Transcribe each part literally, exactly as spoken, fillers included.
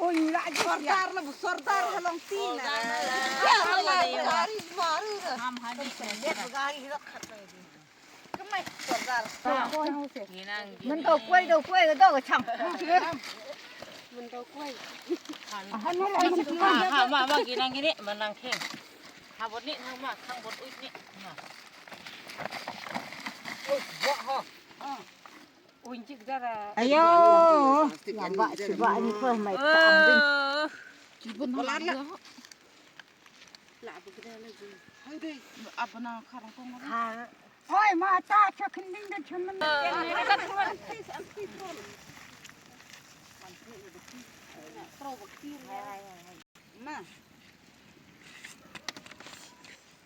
Oi, la ji. Sordar la bu sordar ha long ti na. Ya, ha long ti na. Gari maru na. Ham ha ji. Dia gari rak khat na ji. Kemai sordar. Nang. Min to kuai, to kuai, to ka chang. Min to kuai. Ha, ha, ma, ma, ginang gini, manang kheng. Ha bot ni, nang ma, khang bot uit ni. Ma. Oi, ya, ha. Ayo, yang bak cuba ni pun mai tak ambil. Eh. Cuba nak dia. Lah, apa kita lagi? Hai deh. Apa nak karang kong? Kar. Oi, mata cak kending dan cuman. Ma.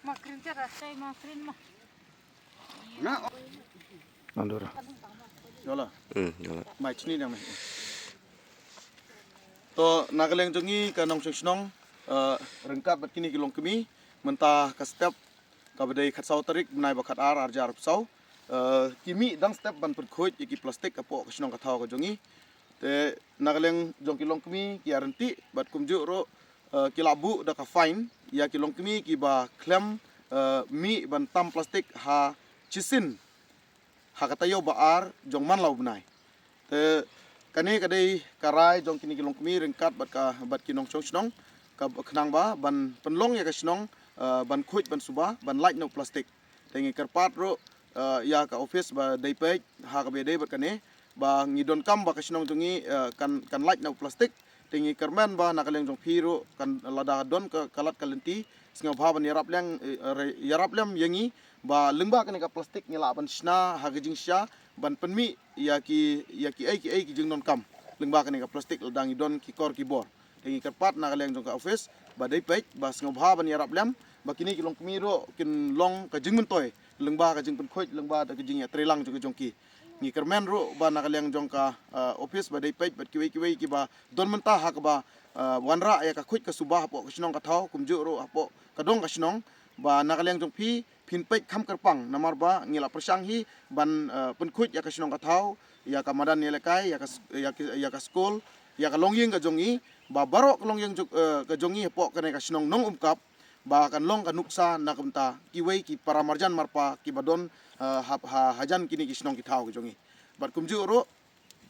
Ma krin cara, sai ma krin ma. Na. Nandura. Yola. Hmm, yola. Mai chini dang mai. To, na ka liang jong ngi ka nongshong shnong, eh, ryngkat bad kine ki longkmie, mynta ka step kaba dei khatsaw tarik bnai ba khatar arhajar arphew saw, eh, ki mih dang step ban pynkhuid ïa ki plastik hapoh ka shnong ka thaw ka jong ngi. Te na ka liang jong ki longkmie ki ïa ryntih bad kumjuh ruh, eh, ki la buh da ka fine ïa ki longkmie kiba khlem, eh, mih ban tam plastik ha shisien ha ka taïew ba ar jong man la u bnai. Te kane ka dei ka rai jong kine ki longkmie ryngkat bad ka, bad ki nongshong shnong, ka khnang ba ban pynlong ïa ka shnong, eh, ban khuid ban suba, ban lait na u plastik. Te ngi kyrpad ruh, eh, ïa ka office ba dei peit ha kaba ïadei bad kane, ba ngi donkam ba ka shnong jong ngi, eh, kan, kan lait na u plastik. Te ngi kyrmen ba na ka liang jong phi ruh kan lada don ka, ka lad ka lynti, sngewbha ban ïarap lem, eh, re-, ïarap lem ïa ngi ba lyngba kane ka plastik ngi lah ban shna ha ka jingshisha ban pynmih ïa ki, ïa ki ei ki ei ki jingdonkam lyngba kane ka plastik lada ngi don ki kor ki bor. Te ngi kyrpad na ka liang jong ka office ba dei peit ba sngewbha ban ïarap lem ba kine ki longkmie ruh kin long ka jingmyntoi lyngba ka jingpynkhuid lyngba da ka jingïatreilang jong ka jong ki. Ngi kyrmen ruh ba na ka liang jong ka, eh, office ba dei peit bad kiwei kiwei kiba don mynta ha kaba, eh, wanrah ïa ka khuid ka suba hapoh ka shnong ka thaw kumjuh ruh hapoh ka dong ka shnong, ba na ka liang jong phi phin peit kham kyrpang namar ba ngi la pyrshang hi ban, eh, pynkhuid ïa ka shnong ka thaw, ïa ka madan ïalehkai, ïa ka s-, ïa ka, ïa ka skul, ïa ka longïing ka jong ngi, ba baroh ka longïing jong, eh, ka jong ngi hapoh kane ka shnong Nongumkap ba kan long ka nuksa na ka bynta kiwei ki para marjan marpa kiba don, eh, ha, ha, hajan kine ki shnong ki thaw ki jong ngi. Bad kumjuh ruh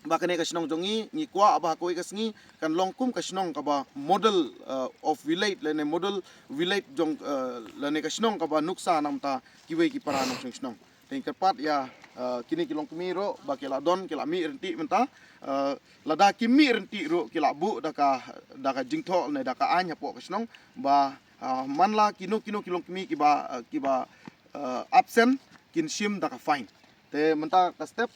ba kane ka shnong jong ngi ngi kwah ba ha kawei ka sngi kan long kum ka shnong kaba model, eh, of village lane model village jong, eh, lane ka shnong kaba nuksa na ka bynta kiwei ki para nongshong shnong. Te ngi kyrpad ïa, eh, kine ki longkmie ruh ba ki la don ki la mih ryntih mynta, eh, lada kim mih ryntih ruh ki la buh da ka, da ka jingthoh ne da ka aiñ hapoh ka shnong ba, eh, man la kino kino ki longkmie kiba, eh, kiba, eh, absent kin shim da ka fine. Te mynta ka step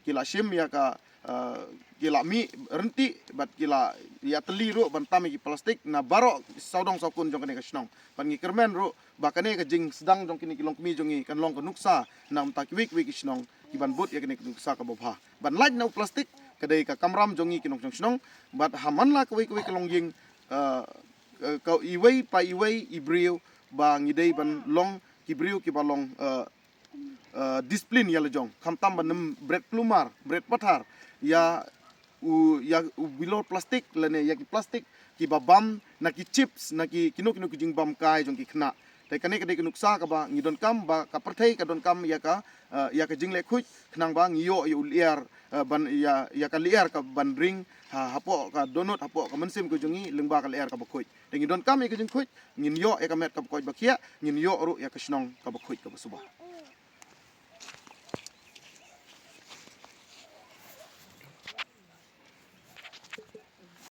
ki la shim ïa ka, eh, ki la mih ryntih bad ki la ïatylli ruh ban tam ïa ki plastik na baroh sawdong sawkun jong kane ka shnong. Bad ngi kyrmen ruh ba kane ka jingsdang jong kine ki longkmie jong ngi kan long ka nuksa na ka bynta kiwei kiwei ki shnong kiban bud ïa kane ka nuksa kaba bha. Ban lait na u plastik ka dei ka kamram jong ngi ki nongshong shnong bad ha man la kawei kawei ka longïing, eh, eh, ka iwei pa iwei i briew ba ngi dei ban long ki briew kiba long, eh, eh, discipline ïa la jong. Khamtam ban ym bret kulmar, bret pathar ïa u, ïa u bilor plastik lane ïa ki plastik kiba bam na ki chips, na ki kino kino ki jingbam kai jong ki khynnah. Te kane ka dei ka nuksa kaba ngi donkam ba ka pyrthei ka donkam ïa ka, eh, ïa ka jingleh khuid khnang ba ngi ïoh ïa u lyer, eh, ban ïa, ïa ka lyer ka ban ring ha, hapoh ka dohnud, hapoh ka mynsiem ka jong ngi lyngba ka lyer kaba khuid. Te ngi donkam ïa ka jingkhuid, ngin ïoh ïa ka met kaba koit ba khiah, ngin ïoh ruh ïa ka shnong kaba khuid kaba suba.